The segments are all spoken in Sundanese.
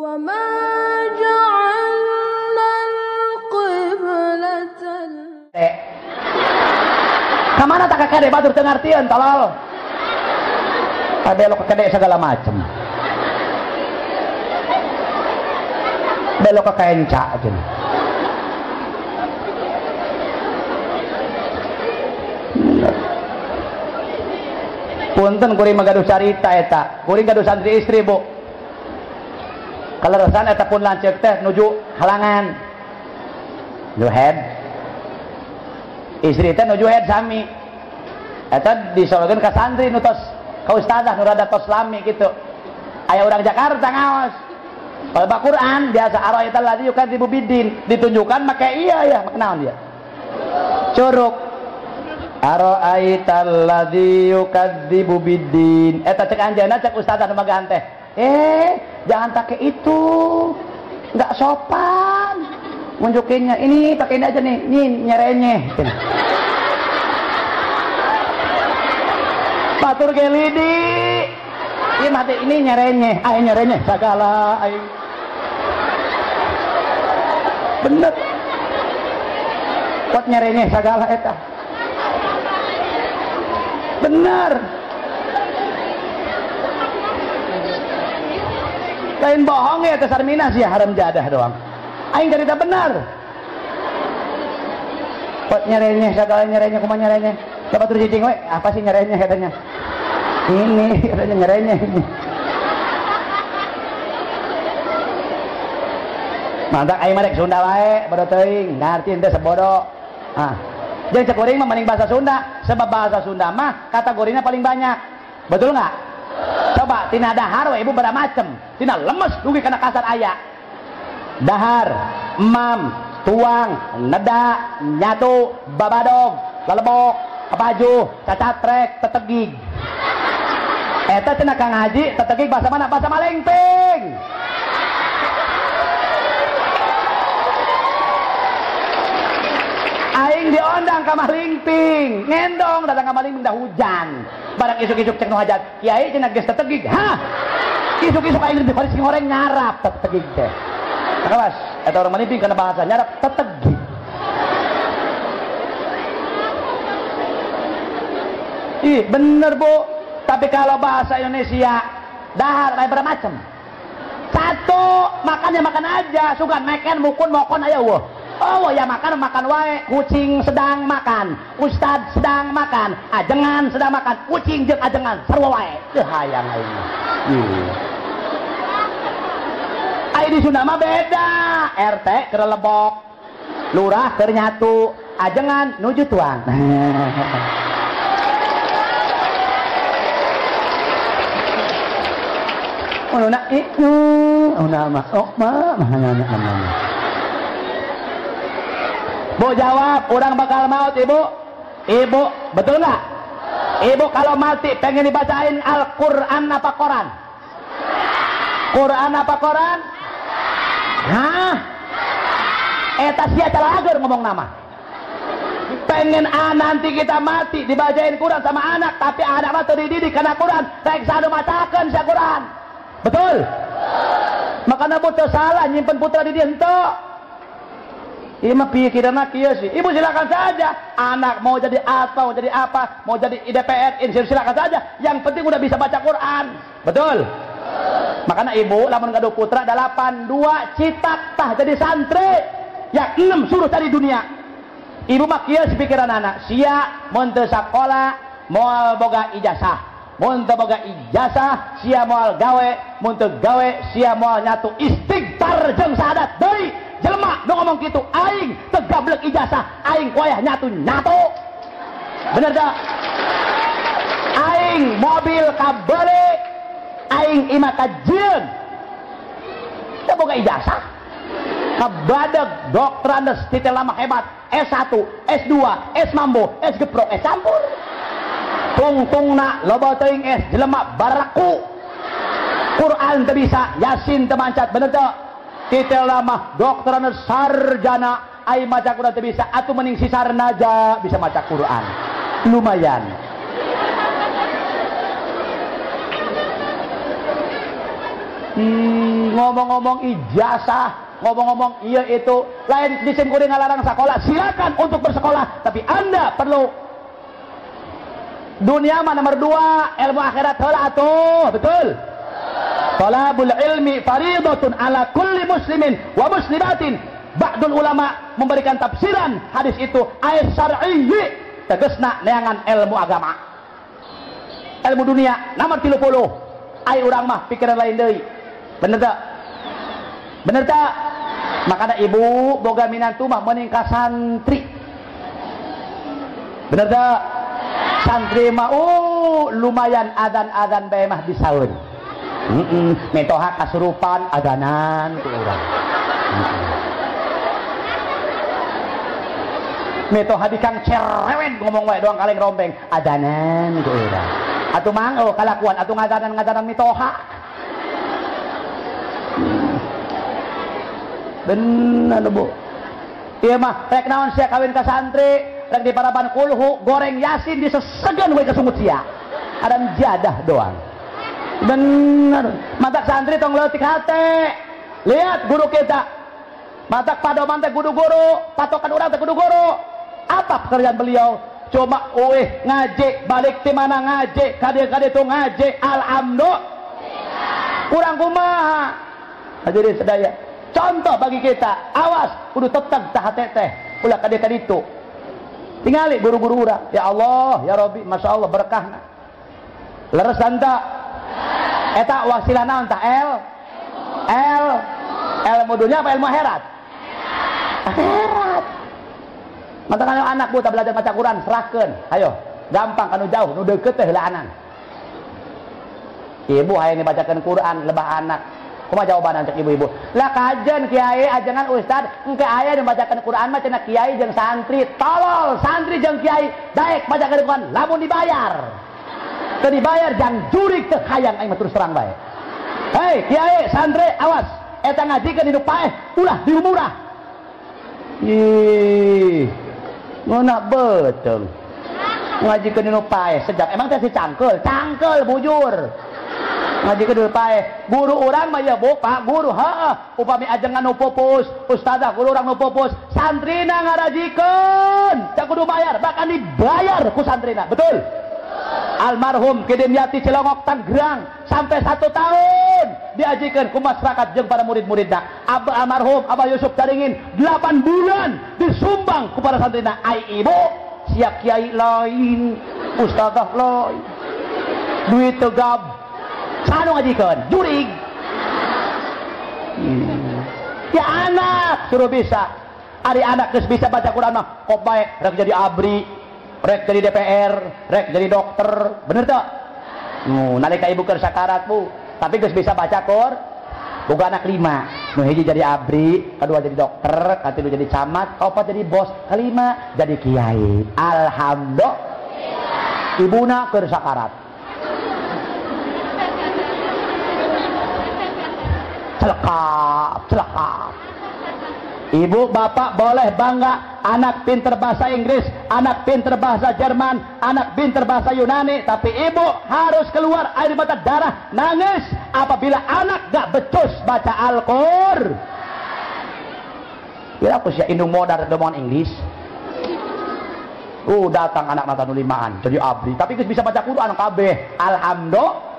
Wa ma ja'alna al-qiblata. Kamana tak kakade batur teu ngartieun tolol. Belok ke kede segala macem. Belok ke kenca aja. Punten kuring mah gaduh carita eta. Kuring gaduh santri istri, Bu. Kaleresan eta pun lanceuk teh nuju halangan. Nuju head. Istri teh nuju head sami. Eta disorogkeun ka santri nu tos ka ustazah nu rada tos lami gitu. Aya urang Jakarta ngaos. Kalau baca Quran biasa ara'aital ladzi yukadzibu biddin ditunjukkan make iya ya, make naon dia? Curug. Ara'aital ladzi yukadzibu biddin. Eta cek anjeunna cek ustazah nu magahan teh. Jangan pakai itu. Enggak sopan. Nunjukinnya ini pakai ini aja nih, ini nyerenyeh. Batur ge lidi. Ieu mati ini nyerenyeh, ah nyerenyeh sagala aing. Bener. Pot nyerenyeh sagala eta. Bener. Lain bohong ya Sarmina sih haram jadah doang. Aing cerita benar. Pot nyerenyeh sagala nyerenyeh kumaha nyerenyeh. Dapat terus cicing we, apa sih nyerenyeh katanya. Ini katanya nyerenyeh ini. Mantap aing mah rek Sunda wae, bodoh teuing, ngarti henteu sebodoh. Ah. Jeung cek kuring mah mending bahasa Sunda, sebab bahasa Sunda mah kategorinya paling banyak. Betul nggak? Coba tina dahar we ibu bermacem, tina lemes dugi kana kasar aya. Dahar, emam, tuang, neda, nyatu, babadog, lalebok, baju, cacatrek, tetegig. Eta cenah Kang Haji, tetegig bahasa mana? Bahasa Malengping. Aing diondang ka Malingping, ngendong datang ka Malingping dah hujan. Barang isuk-isuk cek nu hajat, kiai cenah geus tetegig. Hah? Isuk-isuk aing di baris ngoreng nyarap tetegig teh. Kawas, eta orang Malingping kana bahasa nyarap tetegig. Ih, bener Bu. Tapi kalau bahasa Indonesia dahar kayak bermacam. Satu, makannya makan aja, sugan meken mukun mokon aya eueuh. Oh ya makan makan wae, kucing sedang makan, ustad sedang makan, ajengan sedang makan, kucing jeung ajengan sarua wae. Teu hayang aing. Ai di Sunda mah beda, RT keur lebok, lurah keur nyatu, ajengan nuju tuang. Oh na itu, oh nama, oh ma, mana. Bu jawab, orang bakal maut ibu, ibu betul nggak? Ibu kalau mati pengen dibacain Al-Quran apa Koran? Quran apa Koran? Hah? Eta sia calager ngomong nama. Pengen nanti kita mati dibacain Quran sama anak, tapi anak mah teu dididik kana Quran, rek sadu macakeun sia Quran. Betul? Makanya bu teu salah nyimpen putra di dieu henteu. Ieu mah pikiranna kieu sih. Ibu silakan saja. Anak mau jadi apa, mau jadi apa, mau jadi IDPR, insinyur silakan saja. Yang penting udah bisa baca Quran. Betul? Makanya ibu lamun gaduh putra 8, 2 citak tah jadi santri. Yang 6 suruh cari dunia. Ibu mah kieu sih pikiran anak. Sia mun teu sakola moal boga ijazah. Mun teu boga ijazah sia moal gawe, mun teu gawe sia moal nyatu istighfar jeung sahadat deui. Jelema nu ngomong kitu aing teu gablek ijazah, aing wayah nyatu-nyatu. Bener teu? Aing mobil kabeuli, aing imah kajieun. Teu boga ijazah. Kabadeg doktorandes titel lama hebat, S1, S2, S mambo, S geprok, S campur. Tungtungna loba teuing S jelema baraku. Quran teu bisa, Yasin teu mancat, bener teu? Titel lama doktorandes sarjana, ai maca Quran teu bisa, atuh mending si sarnaja bisa maca Quran. Lumayan. Ngomong-ngomong ijazah, ngomong-ngomong iya itu lain di sim kuring ngalarang sekolah, silakan untuk bersekolah, tapi Anda perlu dunia mah nomor 2, ilmu akhirat heula atuh, betul? Talabul ilmi faridatun ala kulli muslimin wa muslimatin. Ba'dul ulama memberikan tafsiran hadis itu ayat syar'iyyi, tegasna neangan ilmu agama. Ilmu dunia nomor 30. Ai urang mah pikiran lain deui. Bener tak? Bener tak? Makanya ibu boga minantu mah mending ka santri. Bener tak? Santri mah lumayan adan-adan bae mah disaeun. Mitoha kasurupan adanan ku urang. Mitoha dikang cerewet ngomong wae doang kaleng rombeng adanan ku urang. Atuh mang oh kalakuan atuh ngadanan-ngadanan mitoha. Bener Bu. Ieu mah rek naon sia kawin ka santri, rek diparaban kulhu, goreng yasin disesegeun we ka sungut sia. Adan jadah doang. Bener. Matak santri tong leutik hate. Lihat guru kita. Matak padoman teh kudu guru, patokan urang teh kudu guru. Apa pekerjaan beliau? Cuma uih ngaji, balik ti mana ngaji, kade-kade tu ngaji, alhamdulillah. Kurang kumaha. Hadirin sadaya. Contoh bagi kita, awas kudu tetep tah hate teh, ulah kade-kade itu. Tingali guru-guru urang, ya Allah, ya Rabbi, Masya Allah berkahna. Leres tanta. Eta wasilah naon tah? L L ilmu dunia apa ilmu akhirat? Akhirat. Mata kalau anak bu tak belajar baca Quran, serahkeun. Ayo, gampang kanu jauh, nu deukeut teh heulaanan. Ibu hayang dibacakeun Quran lebah anak. Kumaha jawaban cek ibu-ibu? Lah kajen kiai ajengan ustad, engke aya nu bacakeun Quran mah cenah kiai jeung santri. Tolol, santri jeung kiai daek bacakeun Quran lamun dibayar. Teu dibayar jang jurig teu hayang aing mah terus terang bae. Hei kiai santri awas, eta ngajikeun hidup paeh ulah diumurah. Ih, ngeunah beuteung. Ngajikeun hidup paeh sejak emang teh si cangkeul, cangkeul bujur. Ngajikeun hidup paeh. Guru urang mah ya bu, Pak guru heeh, upami ajengan nu pupus, ustazah guru urang nu pupus, santrina ngarajikeun, teu kudu bayar, bahkan dibayar ku santrina, betul? Almarhum Kidimyati Cilongok Tangerang sampai 1 tahun diajikan ke masyarakat jeung para murid-muridna. Abah almarhum Abah Yusuf Caringin 8 bulan disumbang kepada santrina. Ai ibu siap kiai lain, ustazah lain, duit tegab sanu ngajikeun jurig. Ya anak suruh bisa. Ari anak geus bisa baca Quran mah kok bae rek jadi abri, rek jadi DPR, rek jadi dokter, bener tak? Nalika ibu keur sakarat bu, tapi geus bisa baca Quran. Boga anak 5, nu hiji jadi abri, kedua jadi dokter, katilu jadi camat, kaopat jadi bos, kelima jadi kiai. Alhamdulillah. Ibuna keur sakarat. Celekap, celekap. Ibu bapak boleh bangga anak pinter bahasa Inggris, anak pinter bahasa Jerman, anak pinter bahasa Yunani, tapi ibu harus keluar air mata darah nangis apabila anak gak becus baca Al-Qur'an. Ya aku sih indung modar domongan Inggris. Datang anak nonton 5-an jadi abri, tapi geus bisa baca Quran kabeh. Alhamdulillah.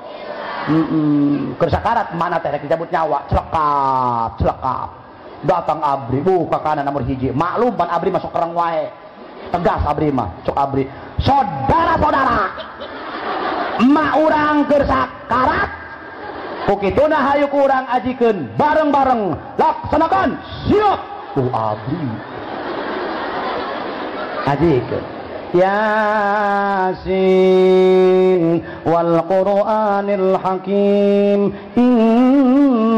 Keur sakarat mana teh rek dicabut nyawa, celekap, celekap. Datang abri, bu kakana nomor hiji, maklum pan abri masuk kereng wae, tegas abri mah, cok abri, saudara-saudara, emak urang keur sakarat, ku kituna hayu ku urang ajikeun bareng-bareng, laksanakan, siap, bu abri, ajikeun. Yasin wal Qur'anil Hakim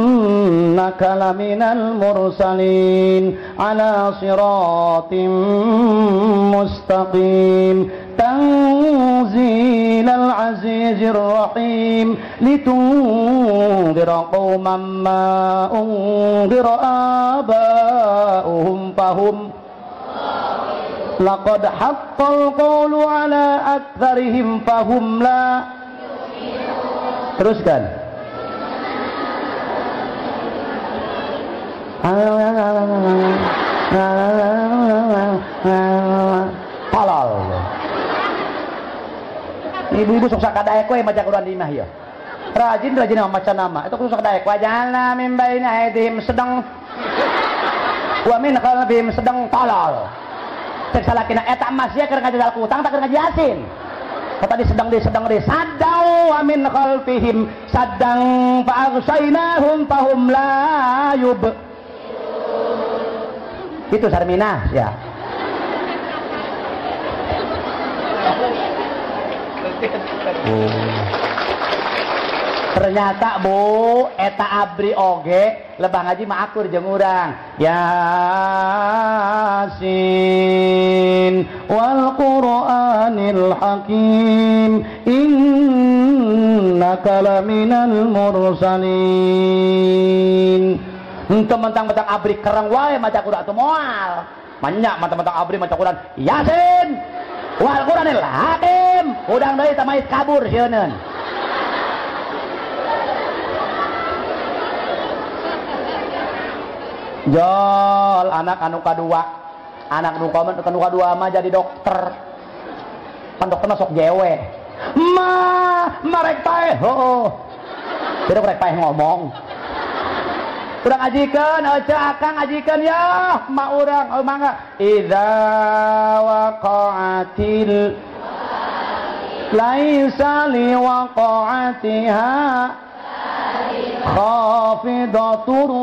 innaka laminal mursalin ala siratim mustaqim tanzilal azizir rahim litundira qauman ma undira aba'uhum fahum laqad haqqal qawlu ala aktsarihim fahum la. Teruskan. Tolol. Ibu-ibu sok sakadaek we maca Quran di imah ieu. Rajin-rajin maca nama. Itu kudu sakadaek. Waja'alna min baini aydihim sedang wa min khalfihim sedang tolol. Cek salakina eta emas sia keur ngajadal ku utang tak keur ngaji Yasin. Tadi sedang di sadau wa min khalfihim sadang fa aghshaynahum fahum la yub. Itu Sarmina ya. Oh. Ternyata bu eta abri oge lebah ngaji mah akur jeung urang. Yasin wal Qur'anil Hakim innaka laminal mursalin. Henteu mentang-mentang abri kereng wae maca Quran atuh moal. Banyak mentang-mentang abri maca Quran Yasin wal Qur'anil Hakim udang deui tamait kabur sieuneun. Jol anak anu kadua, anak nu kadua mah jadi dokter. Pan dokter mah sok jewe. Ma, marek paeh heuh. Jadi rek paeh ngomong. Urang ajikeun, ece akang ajikeun ya, ma urang, oh mangga. Idza waqa'atil laisa liwaqa'atiha khafidatur.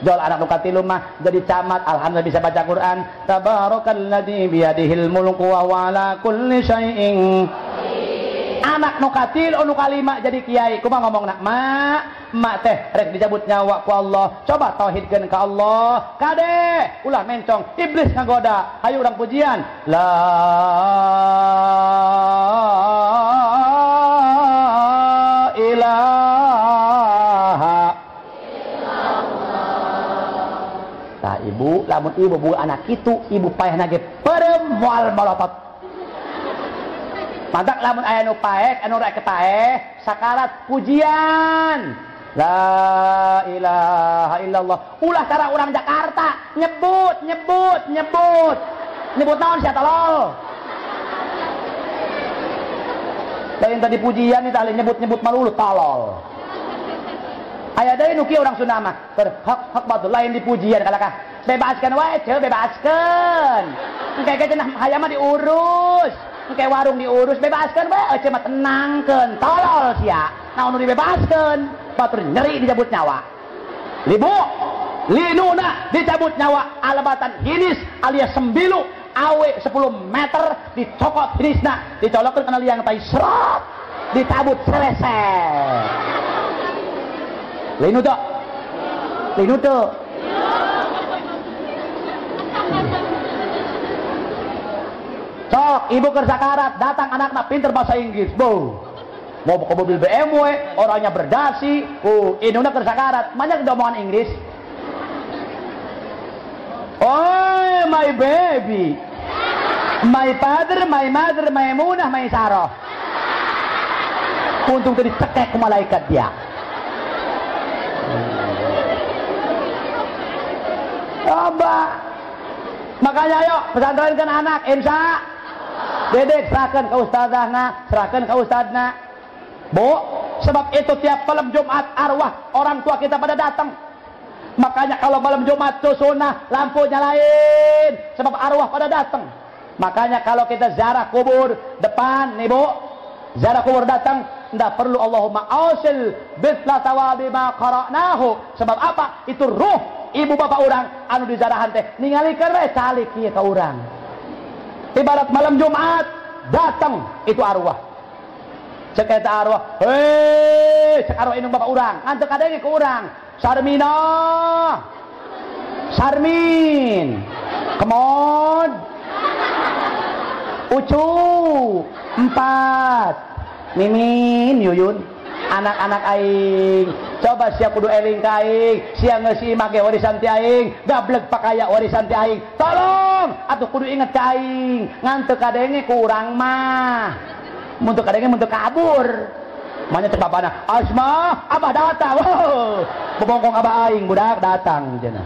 Jol anak nu katilu mah jadi camat, alhamdulillah bisa baca Quran. Tabarakalladzi biyadihil mulku wa huwa ala kulli syai'in. Anak nu katilu nu kalima jadi kiai. Kumaha ngomongna? Mak, mak teh rek dicabut nyawa ku Allah. Coba tauhidkeun ka Allah. Kade, ulah mencong, iblis ngagoda. Hayu urang pujian. La ilaha. Nah, ibu, lamun ibu bu anak itu, ibu paeh nage perem moal malotot. Mantak lamun aya nu paeh, anu rek paeh, sakarat pujian. La ilaha illallah. Ulah cara orang Jakarta nyebut, nyebut, nyebut. Nyebut naon sia tolol. Lain tadi pujian nih tah nyebut-nyebut malu tolol. Aya deui nu kieu urang Sunda mah, hak hak batur lain dipujian kalakah. Bebaskeun wae ceu, bebaskeun. Engke ge cenah hayam mah diurus, engke warung diurus, bebaskeun wae ece mah tenangkeun. Tolol sia. Naon nu dibebaskeun, batur nyeri dicabut nyawa. Libu linuna dicabut nyawa alebatan hinis alias sembilu awe 10 meter dicokot hinisna, dicolokkeun kana liang tai serot, dicabut selesai. Linu tuh, linu tuh. Sok, ibu kerja karat, datang anaknya pinter bahasa Inggris, bu. Mau ke mobil BMW, orangnya berdasi, indungna kerja karat, banyak omongan Inggris. Oh, my baby, my father, my mother, my munah, my saroh. Untung tadi cekek ke malaikat dia. Coba. Makanya ayo pesantrenkan anak, insya Dedek serahkan ke ustazahna, serahkan ke ustadzna. Bu, sebab itu tiap malam Jumat arwah orang tua kita pada datang. Makanya kalau malam Jumat tuh sunnah lampu nyalain, sebab arwah pada datang. Makanya kalau kita ziarah kubur depan nih Bu, ziarah kubur datang, tidak perlu Allahumma ausil bithla thawabi ma qara'nahu. Sebab apa? Itu ruh ibu bapak orang anu dizarahan teh ningalikeun we calik ieu ka urang. Ibarat malam Jumat datang itu arwah. Cek eta arwah, hei, cek arwah indung bapak urang, ngan teu kadenge ku urang. Sarmina. Sarmin. Kemod. Ucu. 4. Mimin Yuyun, anak-anak aing. Coba sia kudu eling ka aing, sia ngeusi make warisan ti aing, gablek pakaya warisan ti aing. Tolong atuh kudu inget ka aing, ngan teu kadenge ku urang mah. Mun teu kadenge mun teu kabur. Manya teh bapana, Asma, abah datang. Wow. Bobongkong abah aing budak datang cenah.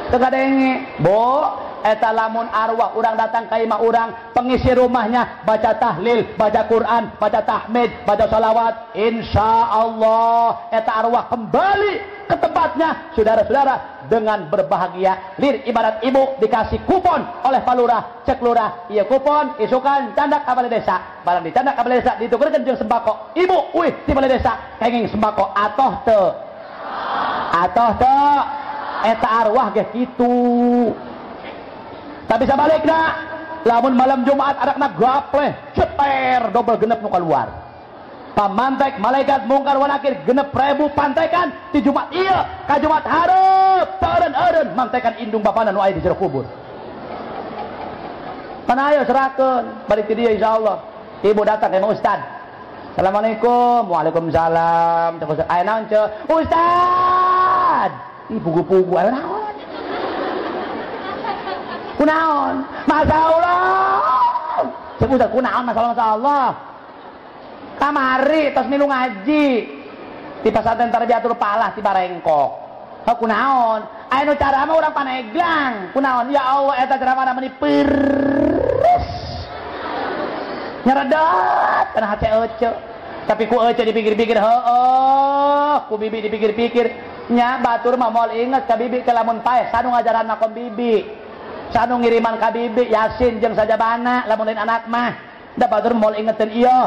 Teu kadenge, Bu, eta lamun arwah urang datang ka imah urang, pengisi rumahnya baca tahlil, baca Quran, baca tahmid, baca salawat, insya Allah eta arwah kembali ke tempatnya, saudara-saudara, dengan berbahagia. Lir ibarat ibu dikasih kupon oleh Pak Lurah, cek lurah, iya kupon isukan candak ka balai desa, barang dicandak ka balai desa ditukerkeun jeung sembako. Ibu uih di balai desa kenging sembako atoh teu? Atoh teu? Eta arwah ge kitu. Tapi sabalikna, lamun malam Jumat anakna gapleh, ceper dobel genep nu keluar. Pamantek malaikat mungkar wa nakir 6.000 pantekan di Jumat ieu ka Jumat hareup teureun-eureun mantekan indung bapana nu aya di jero kubur. Pan ayo serahkeun balik ti dieu insyaallah. Ibu datang ke ustad. Assalamualaikum. Waalaikumsalam. Cek ustad, aya naon ceu? Ustad. Ih pugu-pugu aya naon? Kunaon? Masya Allah. Cek ustad kunaon masalah masya Allah. Kamari tos milu ngaji di pesantren Tarbiyatul Falah di Barengkok. Heuh kunaon? Aya nu ceramah urang Paneglang. Kunaon? Ya Allah eta ceramah meni peres. Nyeredat kana hate ece. Tapi ku ece dipikir-pikir heueuh, ku bibi dipikir-pikir nya batur mah moal inget ka bibi ke lamun paeh sanu ngajaran makom bibi. Sanu ngiriman ka bibi Yasin jeung sajabana lamun lain anak mah. Da batur moal ingeteun ieu.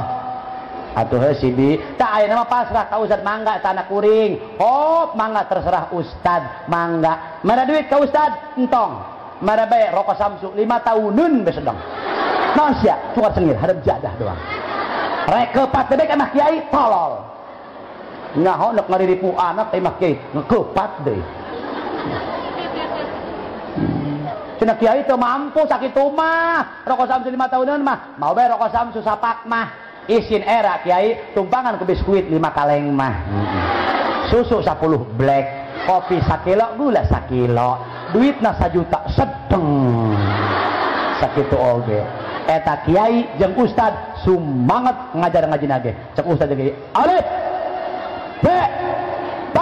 Atuh heuh si bi, tah ayeuna mah pasrah ka ustad mangga tanah kuring. Hop mangga terserah ustad, mangga. Mere duit ka ustad entong. Mere bae rokok Samsu 5 tahuneun be sedang. Naon sia? Cukar cengir hadap jadah doang. Rek kepat deui ka mah kiai tolol. Nyaho nek ngariripu anak teh mah kiai ngeupat deui. Cenah kiai teu mampu sakitu mah. Rokok Samsu 5 tahuneun mah, mau bae rokok Samsu sapak mah. Isin era kiai tumpangan ke biskuit 5 kaleng mah, susu 10 black, kopi 1 kilo, gula 1 kilo, duitna 1 juta sedeng sakitu oge. Eta kiai jeung ustad sumanget ngajar ngaji nage. Cek ustad jeung kiai alif b t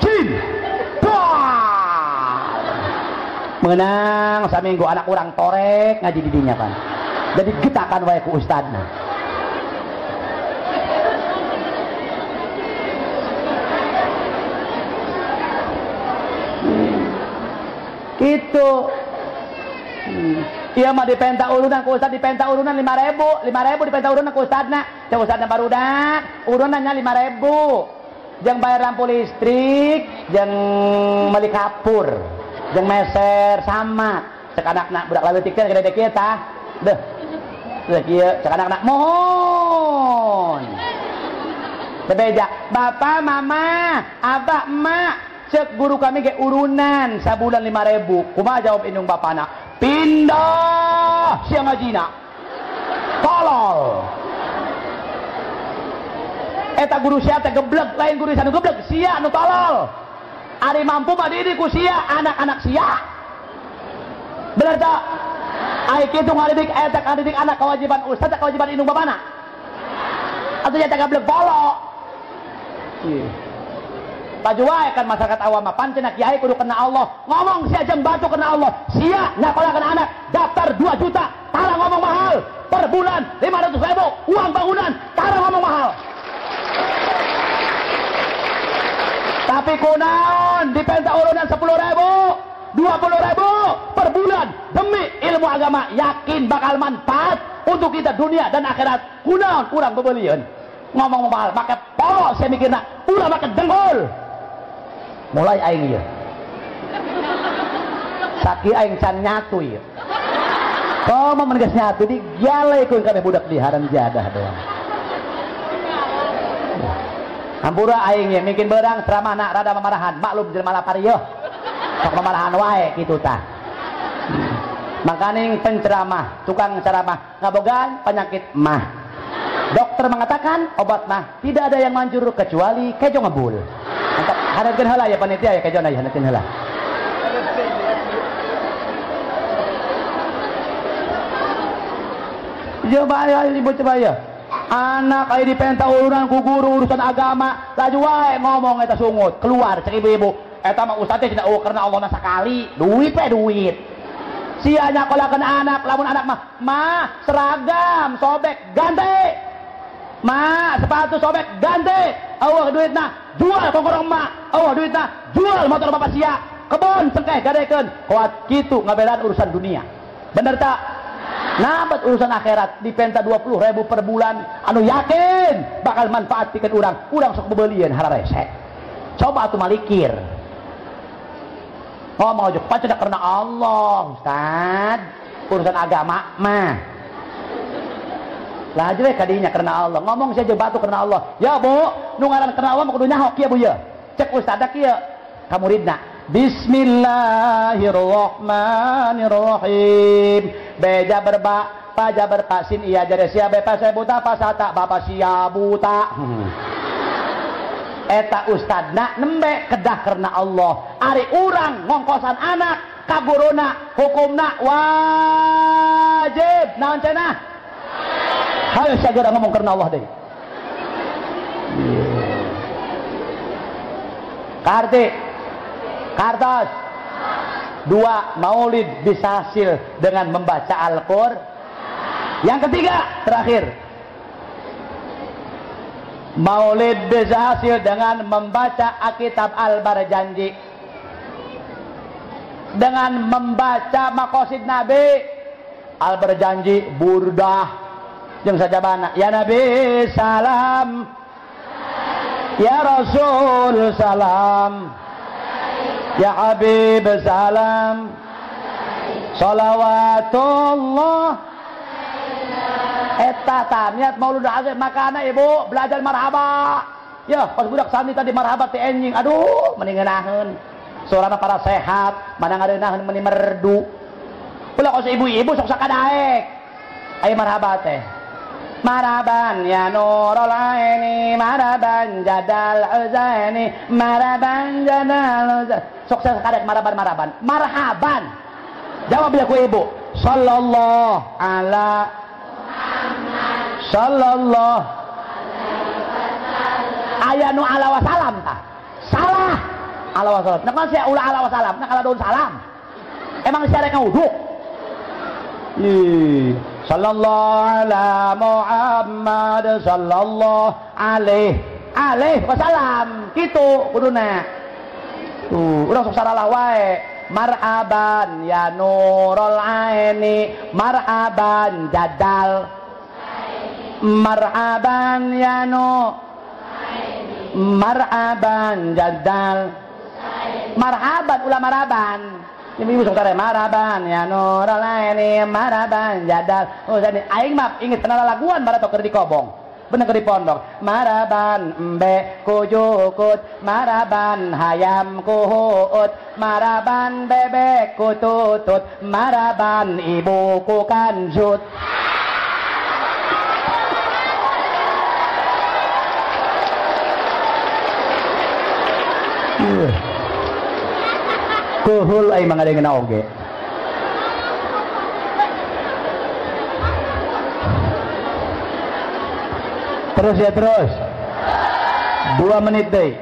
jim ba. Menang saminggu anak urang torek ngaji di dinya pan. Jadi getakan wae ku ustadna. Itu iya mah dipenta urunan ku ustad, dipenta urunan 5.000, 5.000 dipenta urunan ku ustadna. Cek ustadna barudak urunannya 5.000, jeung bayar lampu listrik, jeung meuli kapur, jeung meser sama. Cek anakna budak leutik teh gede kieu tah. Deuh. Deuh kieu cek anakna mohon. Bebeja, bapak, mama, abah, emak, cek guru kami ke urunan sabulan 5.000. Kumaha jawab indung bapana? Pindah siang ngajina. Tolol. Eta guru sia teh geblek, lain guru sia nu geblek, sia nu tolol. Ari mampu mah didik ku sia, anak-anak sia. Bener tak? Ai kitu ngadidik eta ngadidik anak kewajiban ustaz, kewajiban indung bapana. Atuh nya teh geblek bolok. Baju wae kan masyarakat awam mah pan cenah kiai kudu kena Allah. Ngomong sia jeung batu kena Allah. Sia nyakolakeun anak daftar 2 juta, tara ngomong mahal. Per bulan 500.000 uang bangunan, tara ngomong mahal. Tapi kunaon dipenta urunan 10.000, 20.000 per bulan demi ilmu agama, yakin bakal manfaat untuk kita dunia dan akhirat. Kunaon urang bebelieun. Ngomong mahal, make polo saya mikirna, ulah make dengkul. Mulai aing ieu. Saki aing can nyatu ieu. Komo mun geus nyatu digyale ku kabeh budak di haram jadah doang. Hampura aing ieu mungkin berang ceramahna rada mamarahan, maklum jelema lapar ieu. Sok mamarahan wae kitu tah. Makaning penceramah, tukang ceramah ngabogaan penyakit mah. Dokter mengatakan obat mah tidak ada yang manjur kecuali kejo ngebul. Mantap, hadapkeun heula ya panitia ya kejona ya hadapkeun heula. Coba ya ibu coba ya. Anak aya dipenta urunan ku guru urusan agama, laju wae ngomong eta sungut, keluar cek ibu-ibu. Eta mah ustaz teh cenah eueuh karena Allahna sakali, duit we duit. Sia nyakolakeun anak, lamun anak mah, "Ma, seragam sobek ganti." "Ma, sepatu sobek ganti." Eueuh duitna, jual kongkorong emak. Eueuh duitna, jual motor bapak sia. Kebon cengkeh gadekeun. Kuat kitu ngabelaan urusan dunia. Bener tak? Nabat urusan akhirat dipenta 20.000 per bulan anu yakin bakal manfaat pikeun urang. Urang sok bebelian hararese. Coba atuh malikir. Ngomong aja pancen karena Allah, Ustaz. Urusan agama mah. Lah aja we kadinya karena Allah. Ngomong saja batu karena Allah. Ya Bu, nu ngaran karena Allah mah kudu nyaho kieu Bu ya. Cek ustaz kieu ka muridna. Bismillahirrahmanirrahim. Beja berba, paja berpasin iya jare sia bepa saya buta pasata bapa sia buta. Eta ustadna nembe kedah karena Allah. Ari urang ngongkosan anak ka guruna hukumna wajib. Naon cenah? Hayo sagera ngomong karena Allah deui. Karti Kartos. Dua, maulid bisa hasil dengan membaca Al-Qur'an. Yang ketiga, terakhir, maulid bisa hasil dengan membaca Alkitab Al-Barjanji, dengan membaca maqasid Nabi. Al-Barjanji, Burdah, jeung sajabana. Ya Nabi salam, ya Rasul salam, ya Habib salam, salawatullah. Eta tamiat maulud azim. Makana ibu belajar marhaba. Ya pas budak santri tadi marhaba teh enjing, aduh meni ngeunaheun. Sorana para sehat, mana ngareunaheun meni merdu. Ulah kos ibu-ibu sok sakadaek. Aya marhaba teh. Marhaban ya nurul aini, marhaban jadal uzaini, marhaban jadal uzaini. Sok sakadek marhaban marhaban. Marhaban. Jawab ya ku ibu. Sallallahu ala Muhammad. Sallallahu aya nu ala wasalam tah. Salah. Ala wasalam. Nah kan sia ulah ala wasalam, nah kalau daun salam. Emang sia rek ngawuduk. Ih. Sallallahu ala Muhammad sallallahu alaihi alaihi wasallam. Kitu kuduna. Tuh, urang sok saralah wae. Marhaban ya nurul aini, marhaban jadal, marhaban ya nu, marhaban jadal, marhaban ulah marhaban. Ibu sok tare marhaban ya nurul aini, marhaban jadal. Oh jadi aing mah inget kenal laguan barato keur di kobong. Bener keur di pondok. Marhaban embe kujukut, marhaban hayam kuhuut, marhaban bebek kututut, marhaban ibu ku kanjut. Kuhul ay mga dengan oge. Terus ya terus. 2 menit deh.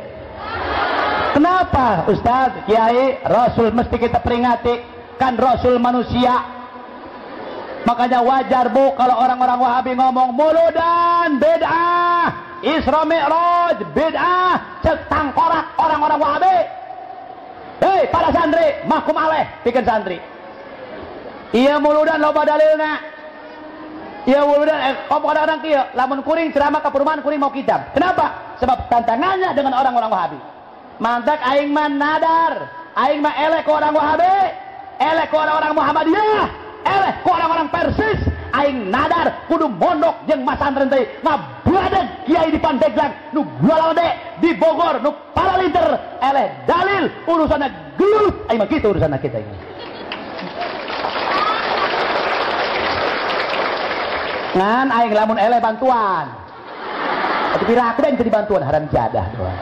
Kenapa Ustaz, Kiai, Rasul mesti kita peringati? Kan Rasul manusia. Makanya wajar Bu kalau orang-orang Wahabi ngomong muludan bid'ah, Isra Mi'raj bid'ah, cek tangkorak orang-orang Wahabi. Hei para santri, mahkum aleh bikin santri. Iya muludan loba dalilna. Iya muludan, kadang-kadang kieu, lamun kuring ceramah ka perumahan kuring mau kitab. Kenapa? Sebab tantangannya dengan orang-orang Wahabi. Mantak aing mah nadar, aing mah eleh ku orang Wahabi, eleh ku orang-orang Muhammadiyah, eleh ku orang-orang Persis, aing nadar kudu mondok jeung masantren teh ngabladeg kiai di Pandeglang, nu gualade di Bogor, nu paralinter, eleh dalil urusanna gelut, aing mah kitu urusanna kita ini. Ngan aing lamun eleh bantuan. Atuh pira aku jadi bantuan haram jadah doang.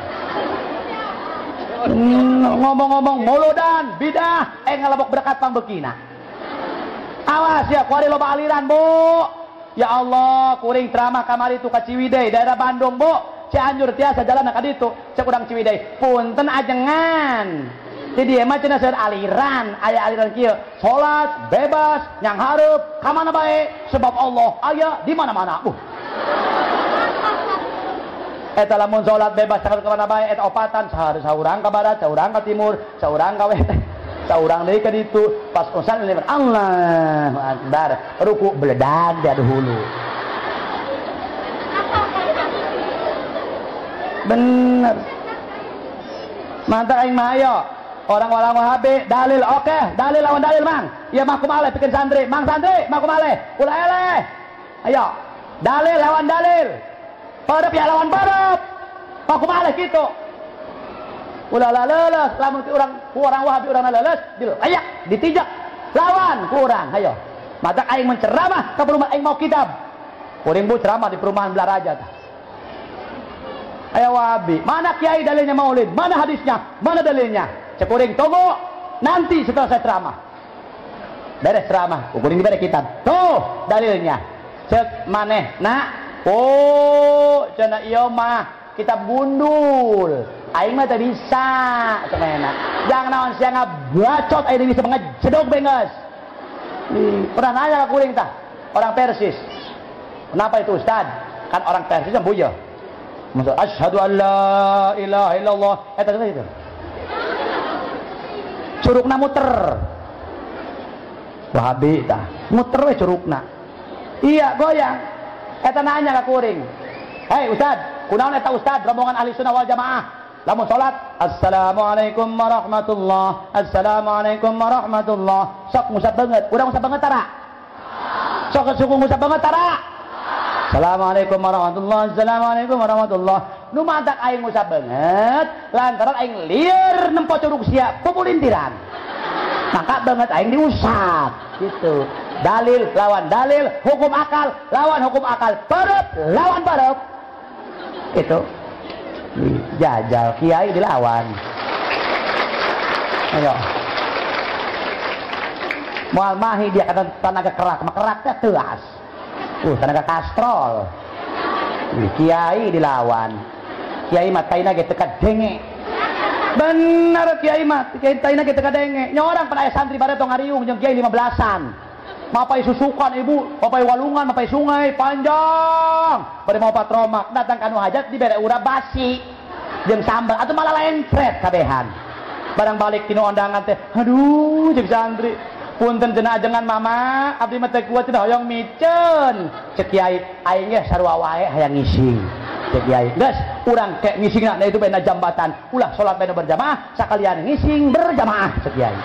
Ngomong-ngomong muludan bidah ngalebok berkat pangbekina. Awas ya kuari loba aliran Bu. Ya Allah, kuring ceramah kamari tu ka Ciwidey, daerah Bandung, Bu. Cianjur tiasa jalan ka ditu, cek urang Ciwidey. Punten ajengan. Di dieu mah cenah seueur aliran, aya aliran kieu. Salat bebas, nyang hareup ka mana bae sebab Allah aya di mana-mana. Eta lamun salat bebas ka mana bae eta opatan saurang ka barat, saurang ka timur, saurang ka wetan, saurang deui ka ditu. Pas usan Allahu Akbar, ruku beledag di hulu. Bener. Mantap aing mah ayo. Orang-orang Wahabi dalil oke, dalil lawan dalil mang. Ieu mah kumaha pikeun santri, mang santri mah kumaha ulah eleh. Ayo, dalil lawan dalil. Parep ya lawan parep. Mah kumaha kitu. Ulah leuleus lamun urang Wahabi urang leuleus dilayak, ditijak lawan ku urang. Ayo. Matak aing menceramah ka perumahan aing mau kitab. Kuring bu ceramah di perumahan Belaraja tah. Ayo Wahabi, mana kiai dalilnya maulid? Mana hadisnya? Mana dalilnya? Cek kuring tunggu nanti setelah saya ceramah. Beres ceramah, kuring diberi kitab. Tuh dalilnya. Cek maneh nak. Oh, cenah ieu mah kitab gundul. Aing mah teu bisa cek manehna. Jangan naon sia ngabacot aing bisa ngejedog benges. Pernah nanya ka kuring tah, orang Persis. Kenapa itu Ustad? Kan orang Persis yang buyeuh. Maksud asyhadu an la ilaha illallah eta itu. Curugna muter. Wahabi tah, muter we curugna. Iya goyang. Eta nanya ka kuring. Hei Ustad, kunaon eta Ustad rombongan ahli sunnah wal jamaah? Lamun salat, assalamualaikum warahmatullah, assalamualaikum warahmatullah. Sok ngusap banget, urang ngusap banget tara? Sok suku ngusap banget tara? Assalamualaikum warahmatullah, assalamualaikum warahmatullah. Nu mantak aing ngusap banget, lantaran aing lieur nempo curug sia pupulintiran. Maka banget aing diusap gitu. Dalil lawan dalil, hukum akal lawan hukum akal, parep lawan parep. Itu. Jajal kiai dilawan. Ayo. Moal mahi dia kata tenaga kerak, mah keraknya teas. Tenaga kastrol. Kiai dilawan. Kiai mah taina ge teu kadenge. Bener kiai mah, kiai taina ge teu kadenge. Nya orang pada aya santri bareto ngariung jeung kiai 15-an. Mapai susukan ibu, mapai walungan, mapai sungai panjang. Bade mau patromak, datang kanu hajat dibere urap basi jeung sambal atuh malah lencret kabehan. Barang balik tinu ondangan teh, aduh jeung santri. Punten cenah ajengan mama, abdi mah teu kuat cenah hoyong miceun. Cek kiai, aing ge sarua wae hayang ngising. Cek kiai, geus urang ke ngisingna itu bena jambatan, ulah salat bena berjamaah, sakalian ngising berjamaah cek kiai.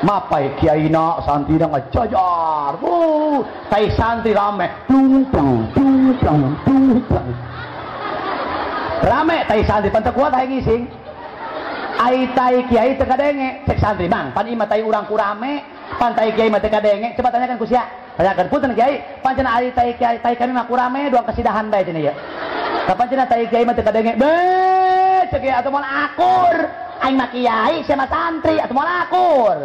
Mapai kiai na santri na ngajajar, tai santri rame, plung plung plung plung plung plung. Rame tai santri pan teu kuat hayang ngising. Ai tai kiai teu kadenge, cek santri bang, pan imah tai urang ku rame, pan tai kiai mah teu kadenge. Coba tanyakan ku sia. Tanyakan punten kiai, pan cenah ai tai kiai tai kami mah ku rame doang kesidahan bae cenah ieu. Kapan cenah tai kiai mah teu kadenge? Be, cek kiai atuh moal akur. Aing mah kiai sia mah santri atuh moal akur.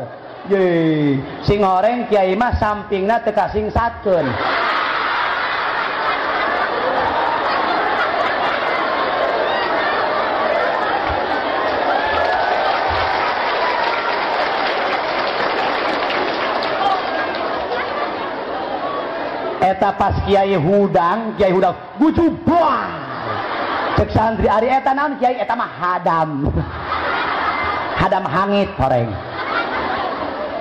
Ye, sing horeng kiai mah sampingna teu kasingsatkeun. Eta pas kiai hudang gujubuang. Cek santri ari eta naon kiai eta mah hadam. Hadam hangit horeng.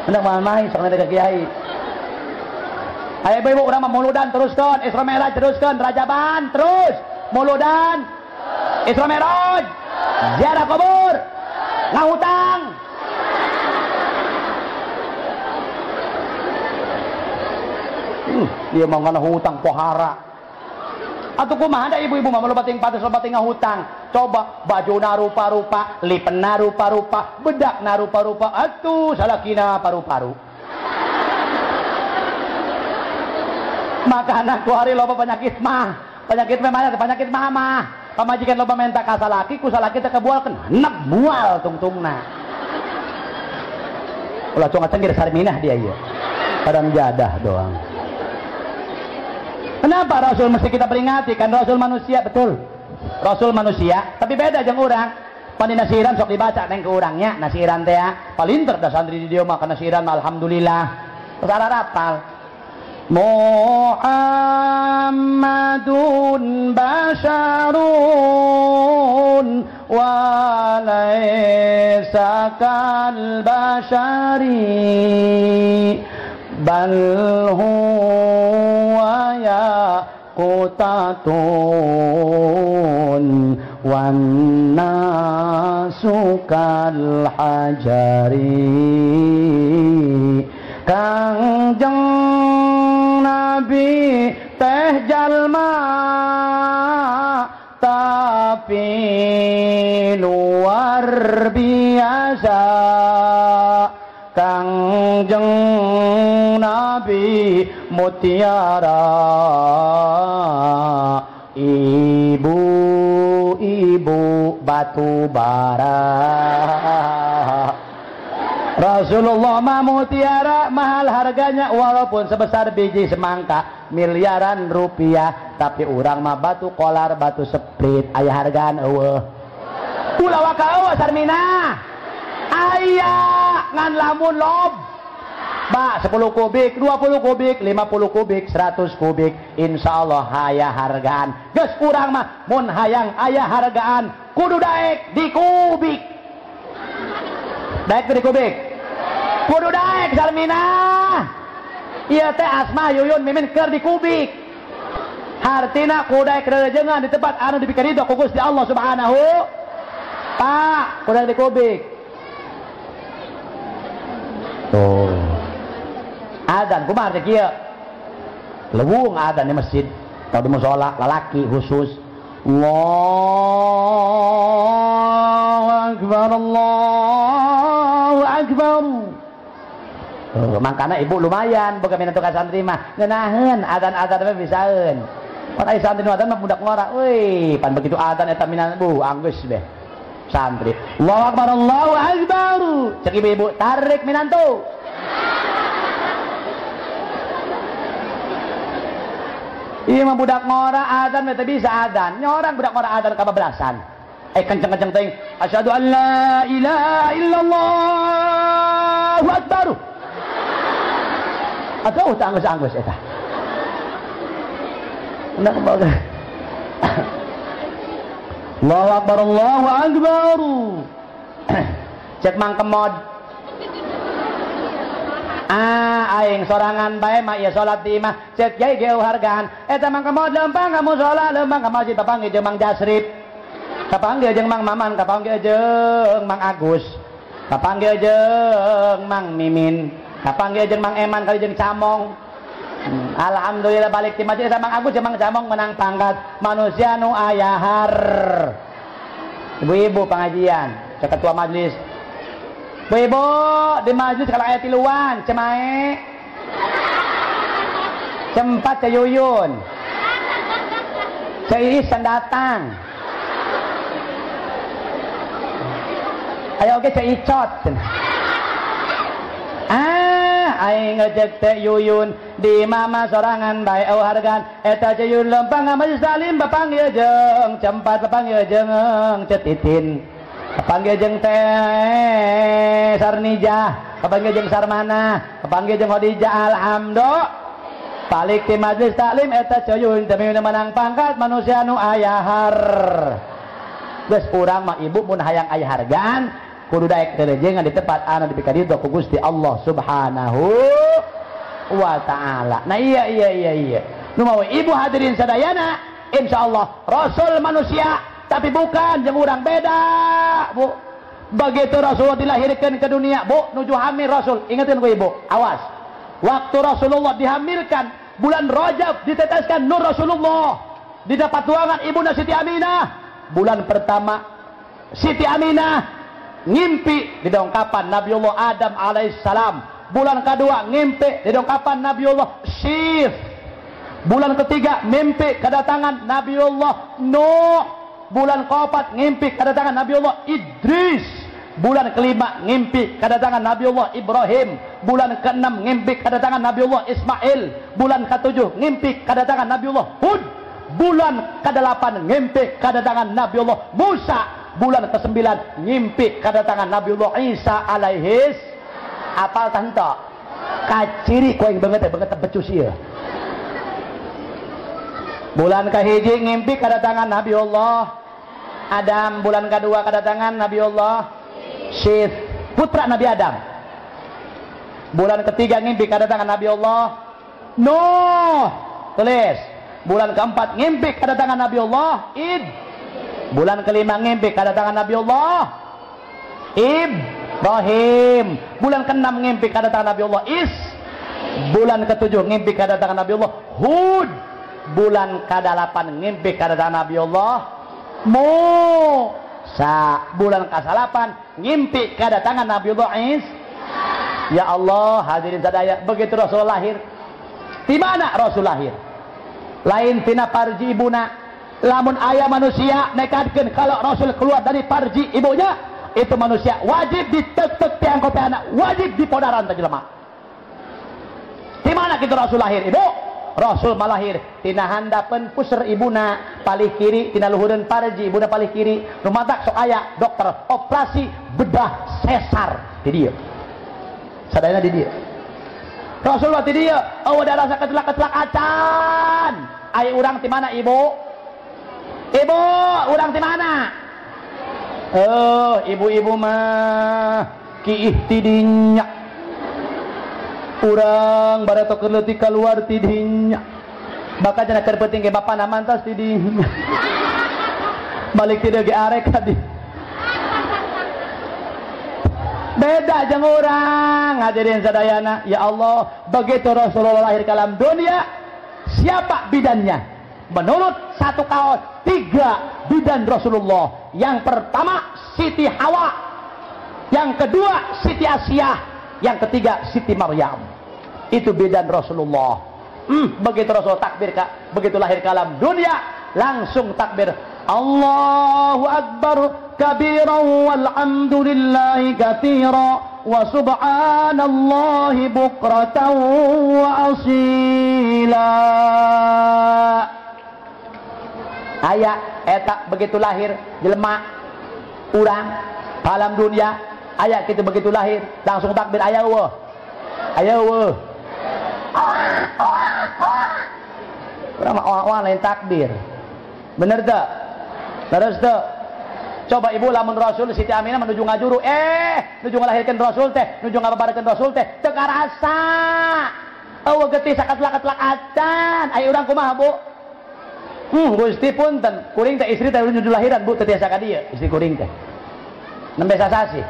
Hendak main sok ka kiai. Ayo ibu urang mah muludan teruskeun, Isra Mi'raj teruskeun, Rajaban terus, muludan, Isra Mi'raj, ziarah kubur, ngahutang. Dia mau ngana hutang pohara. Atuh kumaha da ibu-ibu mah loba ting pates loba ting ngahutang. Coba bajuna rupa-rupa, lipena rupa-rupa, bedakna rupa-rupa, atuh salakina paru-paru. Makana ku hari loba penyakit mah, penyakit mah mana penyakit mah mah. Pamajikan loba menta ka salaki, ku salaki teh kebualkeun, henep mual tungtungna. Ulah cong cenggir sarminah dia ieu. Padang jadah doang. Kenapa Rasul mesti kita peringati? Kan Rasul manusia, betul. Rasul manusia, tapi beda jeung urang. Pan dina siiran sok dibaca neng ke urangnya, nasiran teh ya. Palinter da santri di dieu mah kana siiran alhamdulillah. Terus arapal. Muhammadun basharun wa laisa kal bashari bal huwa yaqutatun wan nasu kal hajari. Kangjeng Nabi teh jalma tapi luar biasa. Kangjeng Nabi mutiara, ibu-ibu batu bara. Rasulullah mah mutiara, mahal harganya walaupun sebesar biji semangka miliaran rupiah, tapi urang mah batu kolar, batu seprit, aya hargaan eueuh. Ulah waka eueuh Sarmina. Aya ngan lamun lob. Ba 10 kubik, 20 kubik, 50 kubik, 100 kubik, insyaallah aya hargaan. Geus urang mah mun hayang aya hargaan kudu daek di kubik. Daek di kubik. Kudu daek Salmina. Ieu teh Asma Yuyun Mimin keur di kubik. Hartina kudu daek rerejengan di tempat anu dipikeun ridho ku Gusti Allah Subhanahu. Pak, kudu di kubik. Tuh. Adzan kumaha teh kieu? Leuweung adzan di masjid atau di musala lalaki khusus. Allahu akbar, Allahu akbar. Oh, makana ibu lumayan boga minantu ka santri mah ngeunaheun adzan-adzan mah bisaeun. Pan aya santri nu adzan mah budak ngora euy, pan begitu adzan eta minan bu anggeus beh. Santri Allahu akbar, Allahu akbar. Cek ibu-ibu tarik minantu. Iya mah budak ngora adzan mah teu bisa adzan. Nyorang budak ngora adzan kabablasan. Kenceng-kenceng teuing. Asyhadu an la ilaha illallah akbar. Aduh teu anggeus-anggeus eta. Udah keboga. Allahu akbar, Allahu akbar. Cek Mang Kemod. Ah, aing sorangan bae mah ieu salat di imah. Cek yai ge hargaan. Eta Mang Kemod lempang ka musala, lempang ka masjid papanggih jeung Mang Jasrip. Kapanggih jeung Mang Maman, kapanggih jeung Mang Agus. Kapanggih jeung Mang Mimin. Kapanggih jeung Mang Eman kali jeung Camong. Alhamdulillah balik di masjid sama Mang Agus jeung Mang Camong menang pangkat manusia nu ayahar. Ibu-ibu pengajian, cek ketua majelis. Bu-ibu di majelis kalau aya tiluan, cemae. Cempat ceyuyun. Ceiis datang. Ayo oke ceicot. Ah, aing ngejek teh Yuyun di mama sorangan bae eueuh hargaan. Eta Ceyuyun lempang majelis salim papanggil jeung Cempat, papanggil jeung Cetitin, papanggil jeung teh Sarnijah, papanggil jeung Sarmana, papanggil jeung Khadijah. Alhamdulillah balik di majelis taklim eta Ceyuyun teh menang pangkat manusia nu ayahar. Geus urang mah ibu mun hayang aya hargaan kudu daek rerejengan di tempat anu dipikaridho ku Gusti Allah Subhanahu wa taala. Nah iya iya iya iya. Nu mau ibu hadirin sadayana, insyaallah Rasul manusia tapi bukan jeung urang beda, Bu. Begitu Rasulullah dilahirkan ke dunia, Bu, nuju hamil Rasul. Ingetin ku ibu, awas. Waktu Rasulullah dihamilkan bulan Rajab diteteskan nur Rasulullah di dapat ruangan ibunda Siti Aminah. Bulan pertama Siti Aminah ngimpi di dongkapan Nabiullah Adam alaihissalam. Bulan kedua ngimpi di dongkapan Nabiullah Syif. Bulan ketiga mimpi kedatangan Nabiullah Nuh. Bulan keempat ngimpi kedatangan Nabiullah Idris. Bulan kelima ngimpi kedatangan Nabiullah Ibrahim. Bulan keenam ngimpi kedatangan Nabiullah Ismail. Bulan ketujuh ngimpi kedatangan Nabiullah Hud. Bulan ke-8 ngimpi kedatangan Nabiullah Musa. Bulan ke-9 ngimpi kedatangan Nabiullah Isa alaihis. Apal tah kaciri ku aing banget banget becus ieu. Bulan kahiji ngimpi kedatangan Nabiullah Adam. Bulan kedua kedatangan Nabiullah Syith, putra Nabi Adam. Bulan ketiga ngimpi kedatangan Nabi Allah Nuh, tulis. Bulan keempat ngimpi kedatangan Nabi Allah Id. Bulan kelima ngimpi kedatangan Nabi Allah Ibrahim. Bulan keenam ngimpi kedatangan Nabi Allah Is. Bulan ketujuh ngimpi kedatangan Nabi Allah Hud. Bulan kedelapan ngimpi kedatangan Nabi Allah Musa. Bulan ke-8 ngimpi kedatangan Nabiullah Isa. Ya Allah, hadirin sadaya, begitu Rasul lahir. Di mana Rasul lahir? Lain tina parji ibuna. Lamun aya manusia nekadkeun kalau Rasul keluar dari parji ibunya, itu manusia wajib ditek-tek tiang kopi anak, wajib dipodaran teh jelema. Di mana kitu Rasul lahir, Ibu? Rasul malahir tina handapeun puser ibuna palih kiri, tina luhureun parji ibuna palih kiri. Rumatak sok aya dokter operasi bedah sesar di dieu. Sadayana di dieu. Rasulullah di dieu eueuh da rasa kecelak-kecelak acan. Ai urang ti mana ibu? Ibu, urang ti mana? Oh, ibu-ibu mah kiih ti dinya. Urang bareto keur leutik kaluar ti dinya. Bakal cenah keur peuting ge bapana mantas ti dinya. Balik ti dieu ge arek ka di. Beda jeung urang hadirin sadayana. Ya Allah, begitu Rasulullah lahir ke alam dunia, siapa bidannya? Menurut satu kaos, 3 bidan Rasulullah. Yang pertama Siti Hawa, yang kedua Siti Asiyah, yang ketiga Siti Maryam. Itu bidan Rasulullah. Begitu Rasul takbir, Kak, begitu lahir ke alam dunia langsung takbir Allahu Akbar kabiran walhamdulillahi katsira wa subhanallahi bukratan wa asila. Aya eta begitu lahir jelema urang alam dunia, aya kitu begitu lahir langsung takbir aya eueuh. Aya eueuh. Urang mah oah-oah lain takbir. Bener teu? Terus teu? Coba ibu lamun Rasul Siti Aminah menuju ngajuru, nuju ngalahirkeun Rasul teh, nuju ngababarkeun Rasul teh, teu karasa. Eueuh getih sakatelak-telak acan. Aya urang kumaha, Bu? Gusti punten, kuring teh istri teh nuju lahiran, Bu, teu tiasa ka dieu istri kuring teh. Nembe sasasi.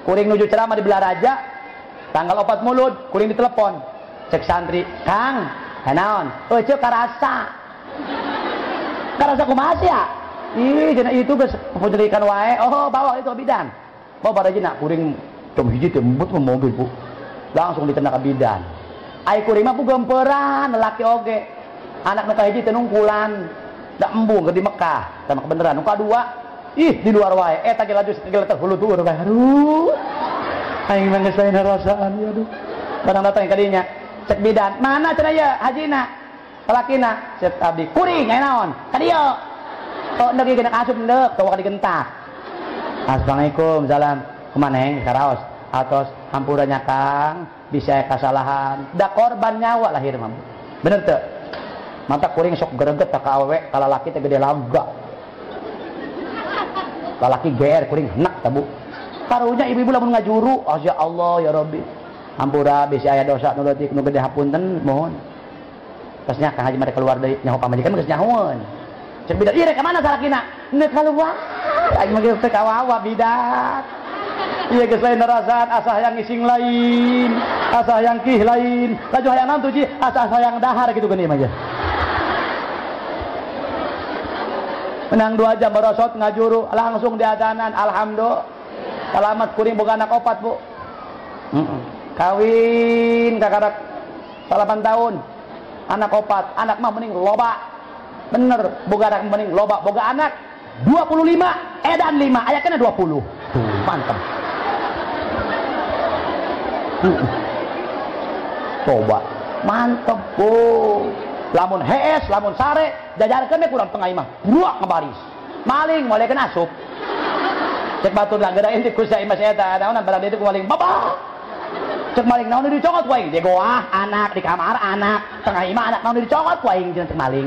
Kuring nuju ceramah di Belaraja, tanggal 4 Mulud, kuring ditelepon. Cek santri, "Kang, naon? Eueuh karasa." Karasa kumaha sia? Ih, cenah itu geus penyelidikan wae. Oh, bawa itu bidan. Bawa barajina kuring jam hiji teh embut mobil, Bu. Langsung ditenak ka bidan. Ai kuring mah gemperan lelaki oge. Anak nu kahiji teh nungkulan. Da embung keur di Mekah, sama kebeneran. Nu kadua, ih di luar wae. Eta ge laju segeletek hulu tuur wae. Aduh. Aing mah geus lain rasaan ya aduh. Barang datang ka dinya. Cek bidan, mana cenah ieu hajina? Salakina, cek abdi kuring aya naon? Ka dieu. Oh, ndek ieu asup ndek, tong digentak. Assalamualaikum, salam. Kumaha heng karaos? Atos hampuranya Kang, bisa kasalahan. Da korban nyawa lahir mah. Bener teu? Mata kuring sok greget ka awewe, ka lalaki teh gede laga. Lalaki GR kuring henak ta, Bu. Karunya ibu-ibu lamun ngajuru, oh ya Allah ya Rabbi. Hampura bisi aya dosa nu leutik nu gede hapunten mohon. Pasnya Kang Haji mereka keluar dari nyaho pamajikan geus nyahoeun. Cek bidan, ieu rek ka mana salakina? Neuk kaluar. Aing mah geus teu kawawa bidan. Ieu geus lain rasaan, asa hayang ngising lain, asa hayang kih lain. Laju hayang naon tuh ji? Asa hayang dahar kitu geuning mah. Menang 2 jam merosot ngajuru langsung diadanan, alhamdulillah. Selamat kuring boga anak opat, Bu. Kawin kakarak 8 tahun. Anak opat, anak mah mending loba. Bener, boga anak mending loba, boga anak 25, edan 5, aya kena 20. Tuh. Mantap. Coba mantep bu. Lamun hees, lamun sare, jajarkeun we kurang tengah imah. Buak ngebaris. Maling moal kena asup. Cek batur lah geura inti ku sia imah sia eta naonan barang ditu ku maling. Babah. Cek maling naon dicokot ku aing. Di goah anak, di kamar anak, tengah imah anak naon dicokot ku aing jeung cek maling.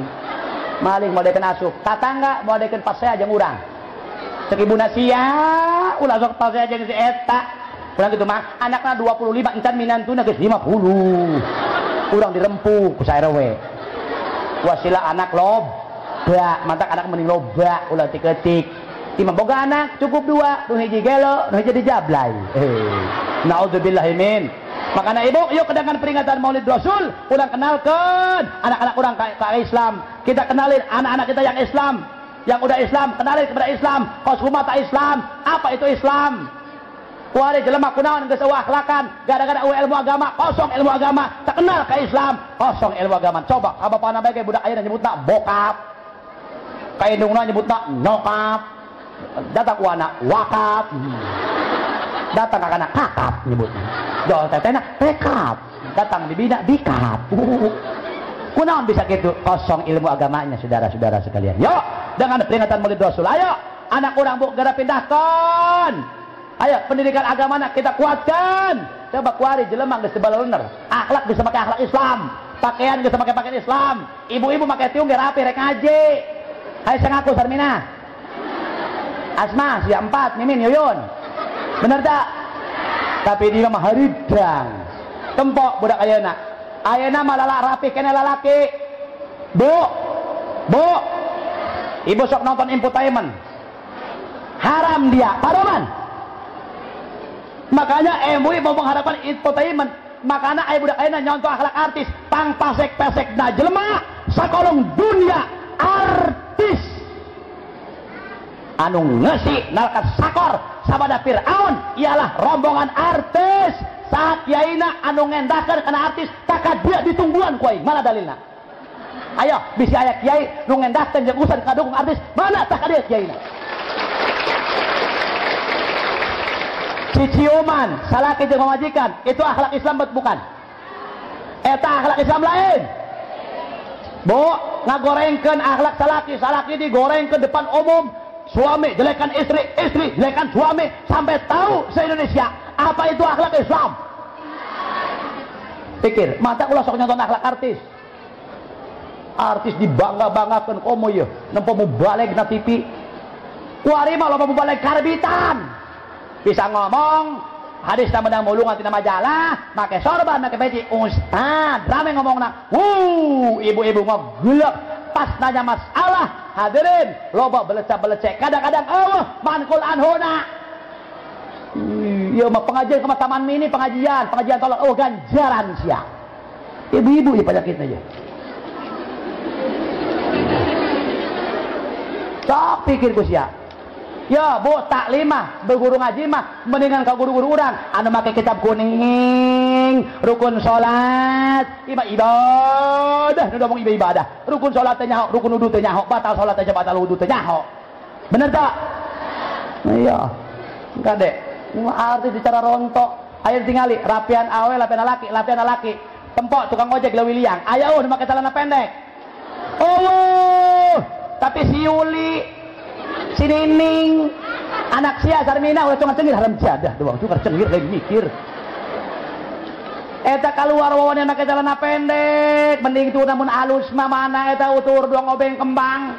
Maling moal kena asup. Tatangga moal dekeun pasea jeung urang. Cek ibuna sia, ulah sok pasea jeung si eta. Urang kitu mah anakna 25 encan minantuna geus 50. Urang dirempuh ku sa RW. Wasilah anak loba, mantak anak mending loba ulah tiketik. Imam boga anak cukup 2, nu hiji gelo, nu hiji dijablay. Naudzubillahi min. Makanya ibu, yuk kedengan peringatan Maulid Rasul, urang kenalkan anak-anak urang ke Islam. Kita kenalin anak-anak kita yang Islam, yang udah Islam, kenalin kepada Islam, kos kumata Islam, apa itu Islam? Kuari jelema kunaon geus eueuh akhlakan, gara-gara eueuh ilmu agama, kosong ilmu agama, tak kenal ke Islam, kosong ilmu agama. Coba ka bapana bae budak ayeuna nyebutna bokap. Ka indungna nyebutna nyokap. Datang ku anak wakap. Datang ka anak kakap nyebutna. Jol tetehna tekap. Datang bibina bikap. Kunaon bisa gitu? Kosong ilmu agamanya saudara-saudara sekalian. Yuk, dengan peringatan Maulid Rasul, ayo anak urang bu geura pindahkan. Ayo pendidikan agama anak kita kuatkan. Coba kuari jelema geus balener, akhlak bisa pakai akhlak Islam, pakaian bisa pakai pakaian Islam, ibu-ibu pakai tiung ge rapi rek ngaji. Hayo sing ngaku Sarmina. Asma sia 4, Mimin Yuyun. Bener tak? Tapi dia mah haridang. Tempok budak ayeuna. Ayeuna mah lalak rapi kene lalaki. Bu. Bu. Ibu sok nonton infotainment. Haram dia, padoman. Makanya MUI mau mengharapkan infotainment. Makanya aya budak ayeuna nyontoh akhlak artis, pang pasek-pesek na jelema sakolong dunia artis. Anu ngesi nalkan sakor sabada Fir'aun ialah rombongan artis. Saat kiaina anu ngendahkeun kana artis, taka dia ditungguan ku aing. Mana dalilna? Ayo bisi aya kiai nu ngendahkeun jeung urusan kadukung artis, mana taka dia kiaina? Ciciuman salaki jeung pamajikan itu akhlak Islam bukan? Eta akhlak Islam lain. Bu, ngagorengkeun akhlak salaki, salaki digorengkeun depan umum, suami jelekan istri, istri jelekan suami sampai tahu se-Indonesia apa itu akhlak Islam. Pikir, mata ulah sok nyonton akhlak artis. Artis dibangga-banggakeun komo ieu, nempo mubalig na TV. Kuari mah loba mubalig karbitan. Bisa ngomong hadis menang mulungan tina majalah, make sorban, make peci, ustad rame ngomongna. Wuh, ibu-ibu ngegelek pas nanya masalah, hadirin loba belecak-belecek, kadang-kadang eueuh manqul anhuna. Ieu mah pengajian ke taman mini, pengajian, pengajian tolong, oh ganjaran sia. Ibu-ibu ieu penyakitna ieu. Sok pikir ku sia. Ya bu, taklimah, berguru ngaji mah mendingan ka guru-guru urang anu make kitab kuning, rukun salat, iba ibadah, nu ngomong iba ibadah. Rukun salat teh nyaho, rukun wudu teh nyaho, batal salat teh batal wudu teh nyaho. Bener tak? Iya. Kade, artis secara rontok. Ayo tingali rapian awe, rapian laki, rapian laki. Tempok tukang ojek leuwih liang. Aya eueuh nu make celana pendek. Oh, tapi si Yuli, si Nining, anak sia Sarmina ulah cuma cengir haram jadah doang, cuma cengir lain mikir. Eta keluar wawan yang make celana pendek, mending tuh namun alus mah mana eta utur doang obeng kembang.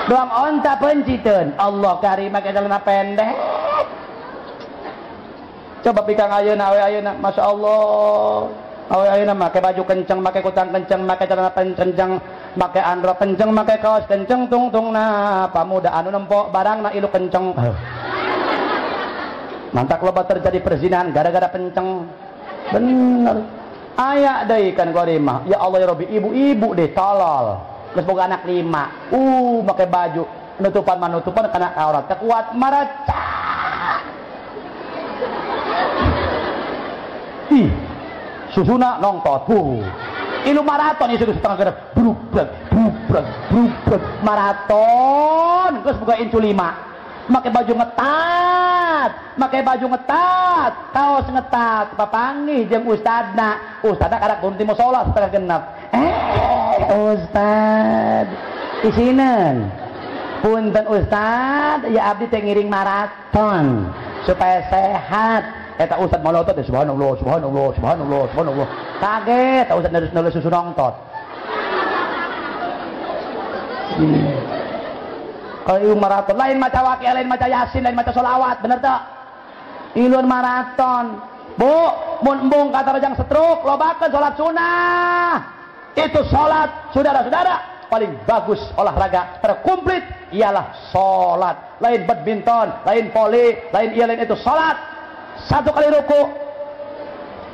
Doang onta penciteun. Allah karim make celana pendek. Coba pikang ayeuna awe ayeuna, Masya Allah. Awe ayeuna make baju kenceng, make kutang kenceng, make celana kenceng, make andro kenceng, make kaos kenceng, tung tung na pamuda anu nempok barang na ilu kenceng. Mantak loba terjadi perzinahan gara-gara kenceng. Bener. Aya deui kan gua mah. Ya Allah ya Rabbi, ibu-ibu deh tolol. Geus boga anak 5. Make baju nutupan manutupan kana aurat teu kuat maraca. Ih, susuna nongtot. Ilu maraton isu setengah gerep brubrak brubrak brubrak maraton geus boga incu 5. Make baju ngetat, make baju ngetat, kaos ngetat, papanggih jeung ustadna. Ustadna karak gunti musola setengah genap. Ustad, isineun. Punten ustad, ya abdi teh ngiring maraton supaya sehat. Eta ustad molotot subhanallah, subhanallah, subhanallah, subhanallah. Kaget, ustad nulis susu nongtot. Kalau ieu maraton lain maca waqiah, lain maca yasin, lain maca solawat, bener tak? Iluan maraton. Bu, mun embung kata rejang stroke, lobakeun salat sunah. Itu salat, saudara-saudara, paling bagus olahraga terkomplit ialah salat. Lain badminton, lain voli, lain iya lain itu salat. Satu kali ruku,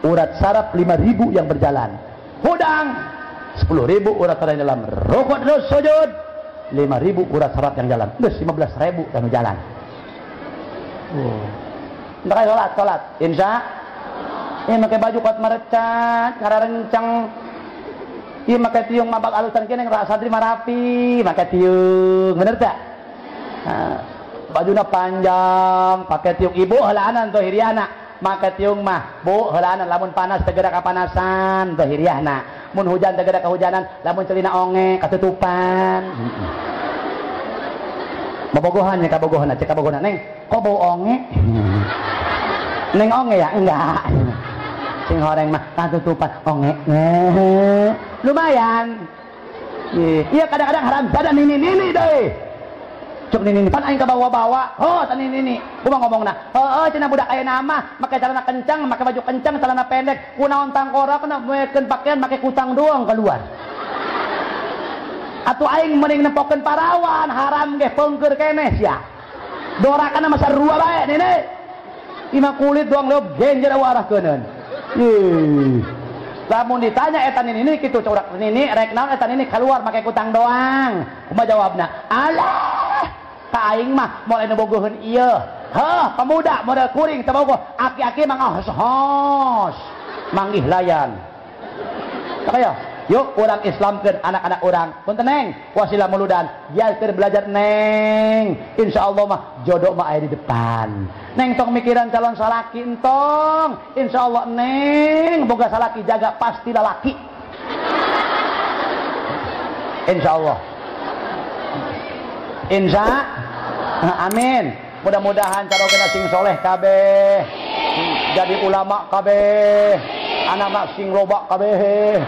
urat saraf 5.000 yang berjalan. Hudang 10.000 urat saraf yang dalam. Rukuk terus sujud 5.000 urat saraf yang jalan. Terus 15.000 yang jalan. Entah sholat, sholat. Insya. Ini pakai baju kuat merecat, ngararenceng. Ini pakai tiung mabak alusan kene ngerasa santri marapi, pakai tiung, bener tak? Nah, bajunya panjang, pakai tiung ibu heulaanan tuh hiriana. Make tiung mah, bu heulaanan lamun panas tegera kapanasan tuh hiriana. Mun hujan tegera kehujanan, lamun celina onge katutupan. Bobogohan ya kabogohan, cek kabogohan neng, kok bau onge? Neng onge ya? Enggak. Sing horeng mah katutupan onge. Lumayan. Iya kadang-kadang haram jadah nini-nini deh. Cuk nini pan aing kabawa-bawa. Oh, tani nini. Kumaha ngomongna? Heueuh cenah budak ayeuna mah make celana kencang, make baju kencang, celana pendek, kunaon tangkora kana moekeun pakaian make kutang doang keluar. Atuh aing mending nempokeun parawan, haram ge peungkeur keneh sia. Dorakana mah sarua bae nini. Ima kulit doang leop genjer arahkeuneun. Ih. Lamun ditanya eta nini kitu corak nini rek naon eta nini keluar make kutang doang. Kumaha jawabna? Alah, ka aing mah moal anu bogoheun ieu. Heuh, pemuda model kuring teu bogoh, aki-aki mah ngahos-hos. Manggih layan. Kaya, yuk urang Islamkeun anak-anak urang. Punten neng, wasilah muludan, biarkeun belajar neng. Insyaallah mah jodoh mah aya di depan. Neng tong mikiran calon salaki entong. Insyaallah neng boga salaki jaga pasti lalaki. Insyaallah. Insya amin. Mudah-mudahan carogena sing soleh kabeh, jadi ulama kabeh, anak sing loba kabeh.